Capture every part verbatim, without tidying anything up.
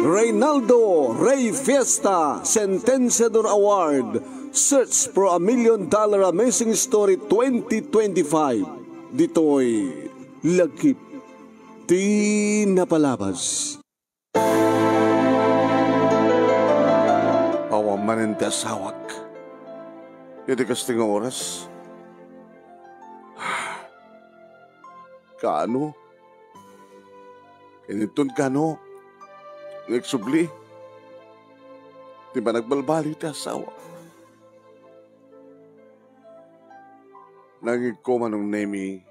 Reynaldo Rey Fiesta Sentenciador Award, Search for a Million Dollar Amazing Story twenty twenty-five. Ditoy lagip ti napalabas. Awan manen ti asawak iti kasta nga oras. Kaano? Ken inton kaano nga agsubli ti panagbalbaliw ti asawa. Nangngegko, Manong Nemi,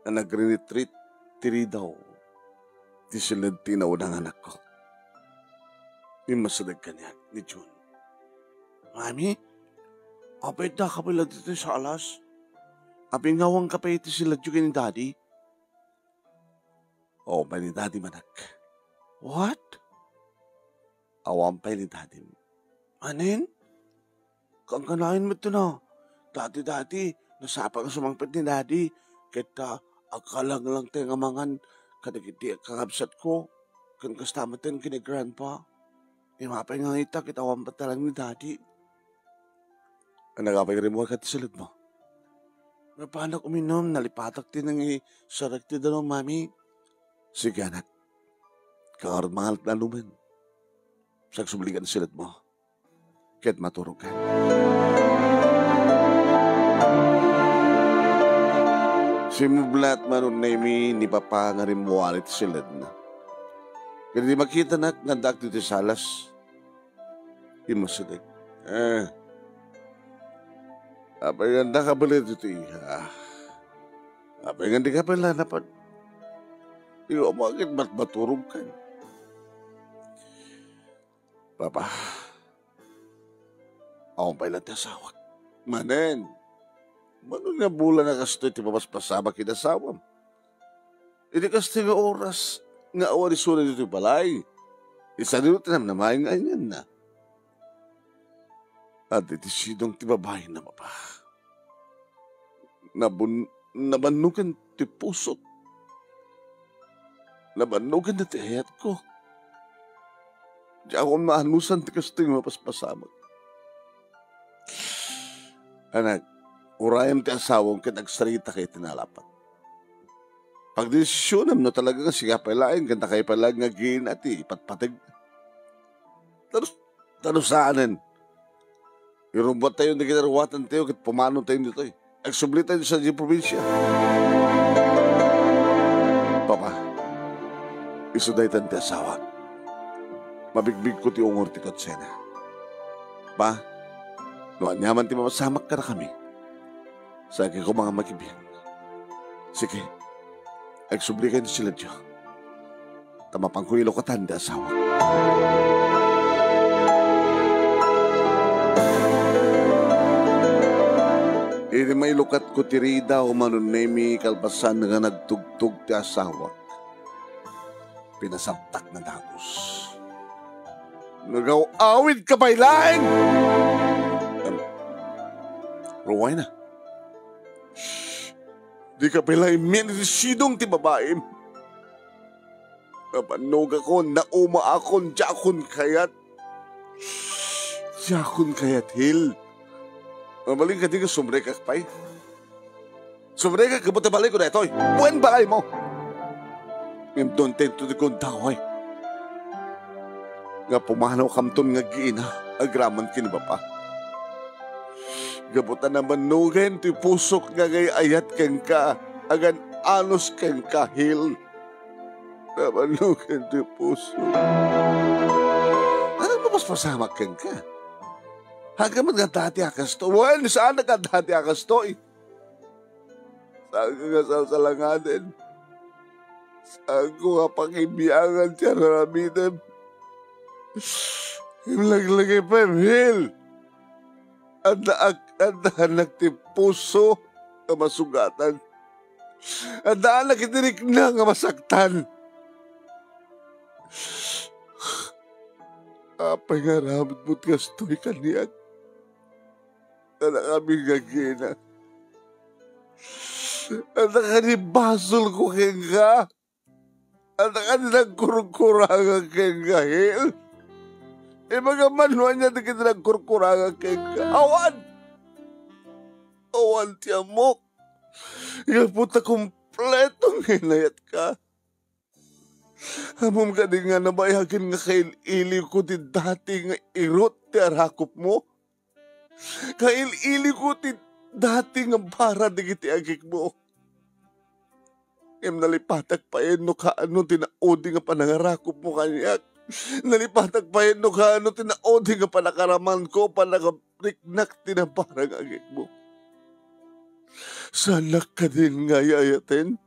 a nagrinitrit ti ridaw ti siled ti inauna nga anakko. Immasideg kaniak ni June. Mami, apay dakayo pay la ditoy sa alas? Apay nga awan kayo pay iti siledyo ken ni Daddy? Awan pay ni Daddy, anak. What? Awan pay ni Daddy. Manen? Kankanayon met no. Dati-dati, nasapa nga sumangpet ni Daddy. Ket ta, agkalanglang tayo nga mangan kadagiti kakabsatko. Ken kasta met ken ni Grandpa. Imapay nga ita ket awan pay talaga ni Daddy. Anak, apay nga rimmuar ka ti siledmo? Napanak uminum, nalipatak ti nangisarek ti danum, Mami. Sige, anak. Kaarot mangan ti nanumen. Sagsubli ka ti siledmo. Ket maturog ka. Simmublat, Manong Nemi, ni Papa nga rimmuar iti siledna. Ket idi makitanak nga addaak ditoy sa alas, immasideg. Eh, apay nga adda ka pay la ditoy, iha? Apay nga dika pay la napad-, iwa mo agid mat-, maturog ka. Papa, awan pay la ti asawak. Manen, mano nga bulan a kastoy ti mapaspasamak ken asawam? Iti kastoy nga oras nga awan isuna ditoy balay, isu ti namnamaen nga anianna. Adda ti sidong ti babaen a mapa. Nabun-, nabannogen ti pusok. Nabannogen ti ayatko. Diakon maanusan ti kastoy nga mapaspasamak. Anak, urayem ti asawam ket agsarita ka iti nalapat. Pagdesisionam no talaga nga sika pay laeng ken dakayo pay laeng nga agina ti ipatpateg. Tano, tano saanen. Irubbuattayo dagiti ruatantayo ket pumanotayo ditoy. Agsublitayo sa diay probinsia. Papa, isu daytan ti asawak. Mabigbigko ti ungor ti kotsena. Pa, no aniaman ti mapasamak kadakami, saan koma nga makibiag. Sige, agsubli kayo ti siledyo. Ta mapanko ilukatan ti asawak. Idi mailukatko ti ridaw, Manong Nemi, kalpasan nga nagtugtog ti asawak, pinasabtak nga dagus. Nagaw-awid ka pay laeng! Em, ruay na. Shh! Di ka pay la immian iti sidong ti babaim. Nabannogakon, naumaakon, diakon kayat. Diakon kayat, Hil. Mabalin kadi nga sumrekak pay? Sumrekak, gapu ta balayko daytoy. Wen, balaymo. Ngem duan ti inton ti gundaway nga pumanaw kamton nga agina agraman ken ni Papa. Gapu ta nabannogen ti pusok nga agay-ayat kenka, agan-anus kenka, Hil. Nabannogen ti pusok. Ano mapaspasamak kenka? Haga met nga dati a kasto. Wen, saan nga dati a kastoy? Saanka nga salsalangaden. Saanko nga pakibiangan ti ar-aramidem. Imlaglagipayo, Hil. Adda ak-, addanak ti puso nga masugatan. Addaanak iti rikna nga masaktan. Apay nga aramidmo ti kastoy kaniak? Adda kami nga agina. Adda kadi basolko kenka. Adda kadi nagkurkurangak kenka, Hil? Ibagam man no ania dagiti nagkurkurangak kenka. Awan! Awan ti ammok. Gapu ta kompleto nga inayatka. Ammom kadi nga nabayagen nga kail-iliwko ti dati nga irut ti arakupmo? Kail-iliwko ti dati nga bara dagiti agikmo. Ngem nalipatak payen no kaano ti naudi nga panangarakupmo kaniak. Nalipatak payen no kaano ti naudi nga panakaramanko, panangariknak ti nabara nga agikmo. Saannak kadin nga ay-ayaten?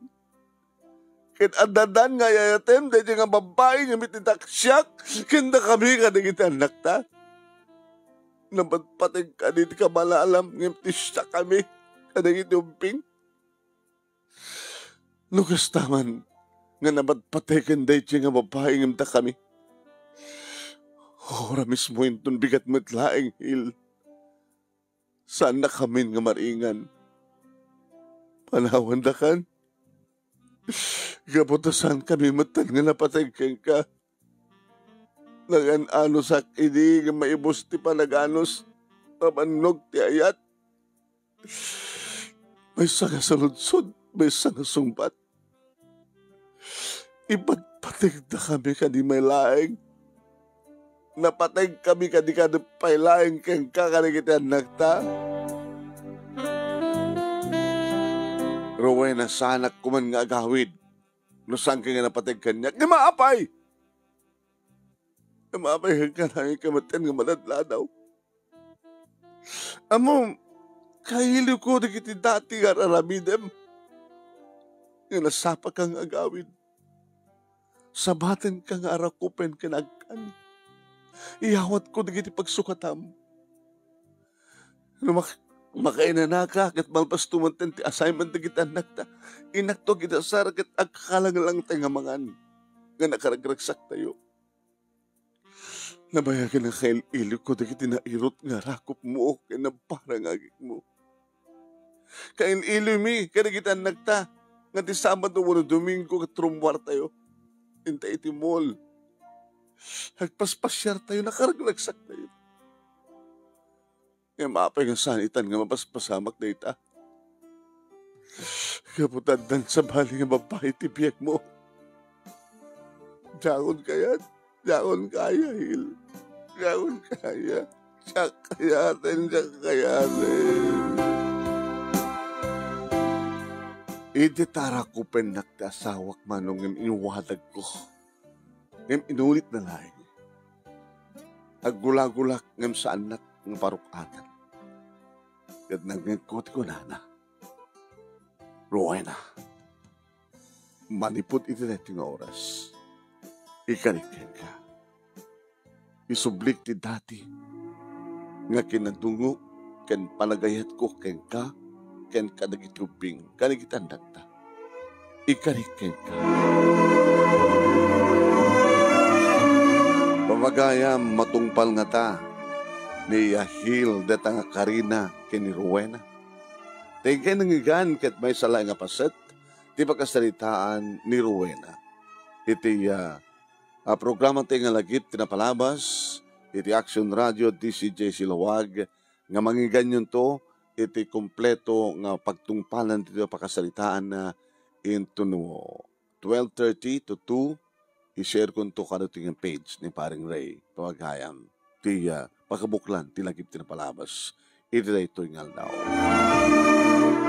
Ket addan nga ay-ayatem daytoy nga babbai nga mititaksiak ken dakami kadagiti annakta. Napatpateg kadi ti kamalalam ngem ti siakami kadagiti ubbing. No kasta man nga napatpategen daytoy nga babbai ngem dakami, ora mismo inton bigat met laeng, Hil. Saannakamin nga maringan. Panawandakan. Gapu ta saankami metten nga napateg kenka. Nagan-anusak idi nga maibus ti panaganus, mabannog ti ayat. Maysa nga saludsod, maysa nga sungbat. Ipatpategdakami kadi met laeng. Napategkami kadi kadi pay laeng kenka kadagiti annakta. Rowena, saanak koma nga agawid no saanka nga napateg kaniak. Ngem apay! Ngem apay kenka, nainka metten nga maladladaw. Ammom, kailiwko dagiti dati nga ar-aramidem nga nasapaka nga agawid. Sabatenka nga arakupen ken agkan. Iyawatko dagiti pagsukatam. No mak-, makainanaka ket malpasto metten ti assignment dagiti annakta, inakto iti asar ket agkakalanglang tay nga mangan nga nakaragragsaktayo. Nabayagen nga kail-iliwko dagiti nairut nga rakupmo ken nabara nga agikmo. Kail-iliwmi kadagiti annakta nga ti Sabado wenno Domingo ket rummuartayo. Inta iti mall. Agpaspasiartayo, nakaragragsaktayo. Ngem apay nga saan itan nga mapaspasamak dayta? Gapu ta addan sabali nga babbai ti biagmo. Diakon kayat, diakon kaya, Hil. Diakon kaya. Diak kayaten, diak kayaten. Idi ta arakupennak ti asawak, Manong, ngem inwadagko. Ngem inulitna laeng. Aggulagulak ngem saannak nga paruk-atan. Ket nangngegko ti kunana, "Rowena, manipud iti daytoy nga oras, ikarik kenka. Isublik ti dati nga kinadungok ken panagayatko kenka ken kadagiti ubbing, kadagiti annakta. Ikarik kenka." Pamagayam, matungpal ngata ni Hil dayta nga karina ken ni Rowena. Ta inkay nangngegan ket maysa laeng a paset ti pakasaritaan ni Rowena. Iti, ah, ah, programa ti nga lagip ti napalabas iti Action Radio D C J C Laoag nga mangngeganyonto iti kompleto nga pagtungpalan ti pakasaritaan, ah, intono twelve thirty to two, i-share konto kano ti nga page ni Paring Ray. Pamagayam ti, ah, pakabuklan ti lagip ti napalabas iti daytoy nga aldaw.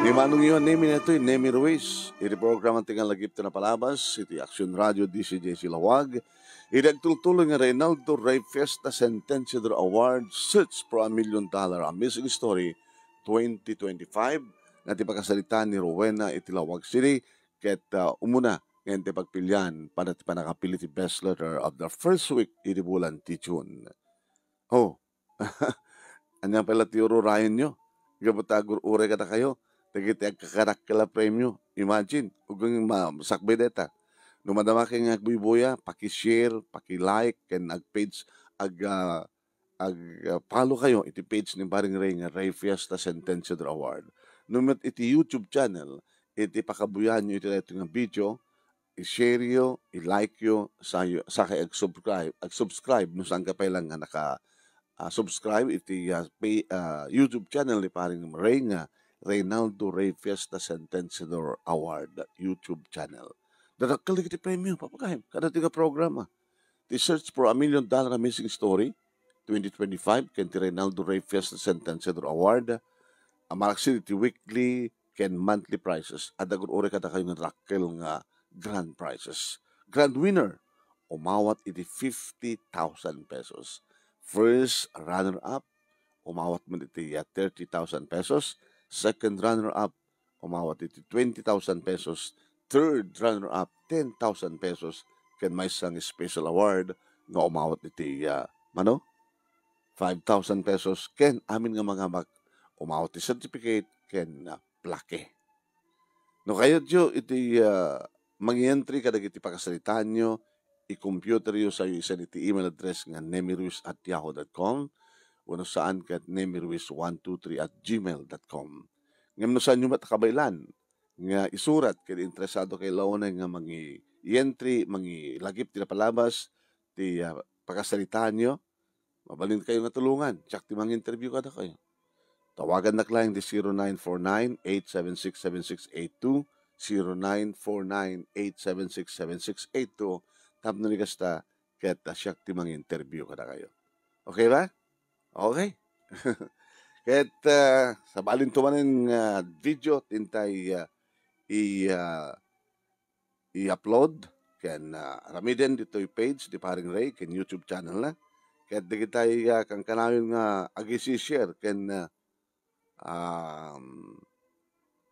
Ni Manong Iwan Nemi daytoy, Nemi Ruiz, iti programa ti nga lagip ti napalabas iti Action Radio D C J C Laoag, iti agtultuloy nga Reynaldo Rey Fiesta Centennial Award, Search for a Million Dollar, a Missing Story twenty twenty-five, nga ti pakasaritaan ni Rowena iti Laoag City, ket, ah, umuna nga ti pagpilian pada ti pannakapili ti best letter of the first week iti bulan ti June. Oh, ania pay la ti ururayenyo? Gapu ta agur-uray kadakayo dagiti agkakarakkel a premio. Imagine, ubbing ma-, sakbay dayta. No madamakayo nga agbuybuya, paki-share, paki-like, ken ag-page, ag-, ah, ag-, ah, follow kayo iti page ni Paring Ray nga Ray Fiesta Sentenciador Award. No met iti YouTube channel, iti pakabuyaanyo iti daytoy nga video, i-share yo, i-like yo, sayo, saka ag-subscribe, ag-subscribe no saan ka pay lang nga naka, ah, subscribe iti, ah, pay-, ah, YouTube channel ni Paring Ray nga Reynaldo Ray Fiesta Sentenciador Award YouTube channel. Dadakkel dagiti premio, papagayam, kada ti nga programa. Ti Search for a Million Dollar Amazing Story twenty twenty-five ken ti Reynaldo Ray Fiesta Sentenciador Award, a malaksid iti weekly ken monthly prizes. Adda gur-uray kadakayo nga dakkel nga grand prizes. Grand winner, umawat iti fifty thousand pesos. First runner-up, umawat man iti, ah, thirty thousand pesos. Second runner-up, umawat iti twenty thousand pesos. Third runner-up, ten thousand pesos. Ken maysa nga special award nga umawat iti, ah, mano? Five thousand pesos. Ken amin nga mangamak, umawat ti certificate ken, ah, plaque. No kayatyo iti, ah, mangi-entry kadagiti pakasalitaanyo, i-computer yo sayo isan iti email address nga nemiruiz at yahoo dot com wenno saan ket nemiruiz one two three at gmail dot com. Ngem no saanyo met a kabaelan nga isurat ket interesado kayo launay nga mangi-entry, mangilagip ti napalabas ti, ah, pakasalitaanyo, mabalin kayo nga tulongan. Siak ti mangi-interview kadakayo. Tawagannak laeng ti zero nine four nine, eight seven six, seven six eight two, zero nine four nine, eight seven six, seven six eight two, tapno ni kasta, ket, ah, siak ti mangi-interview kadakayo. Okay ba? Okay. Ket, ah, sabalinto manen nga video, ti intay, ah, i, ah, i-upload ken, ah, aramiden ditoy page ti Paring Ray ken YouTube channel na. Ket dagitay, ah, kankanayon nga agi-share ken, ah, um,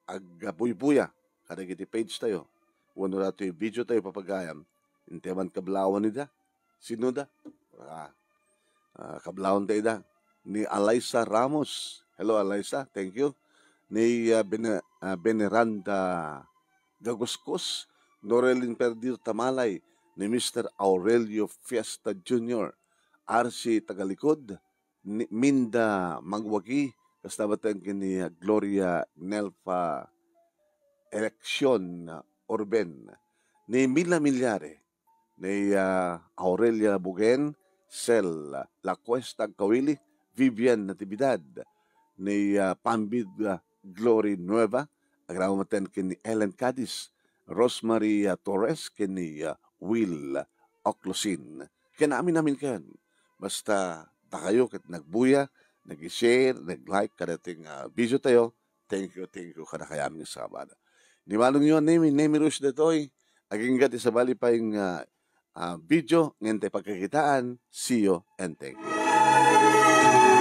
agbuybuya kadagiti page tayo. Wenno datoy video tayo, papagayam. Intay man kablawan ida. Sino da? Ah, ah, kablawan da ida. Ni Alaysa Ramos. Hello, Alaysa. Thank you. Ni, ah, Bene-, ah, Beneranda Gaguskus, Norelin Perdido Tamalay, ni Mister Aurelio Fiesta Junior, R C Tagalikod, ni Minda Mangwagi, kasta met ken ni Gloria Nelfa Election Orben, ni Mila Milyare, ni, ah, Aurelia Bugen, Sel Lacuesta Kawili, Vivian Natividad, ni, ah, Pambid, ah, Glory Nueva, agraman met ken ni Ellen Cadiz, Rosemary, ah, Torres, ken ni, ah, Will Oclosin. Ken amin-amin ken. Basta dakayo ket nagbuya, nag-share, nag-like kadagiti, ah, video tayo. Thank you, thank you kadakayo amin nga sabali. Ni manongyo, Nemi, Nemi Ruiz daytoy. Agingga ti sabali pay nga, ah, video nga intay pagkakitaan. See you and thank you.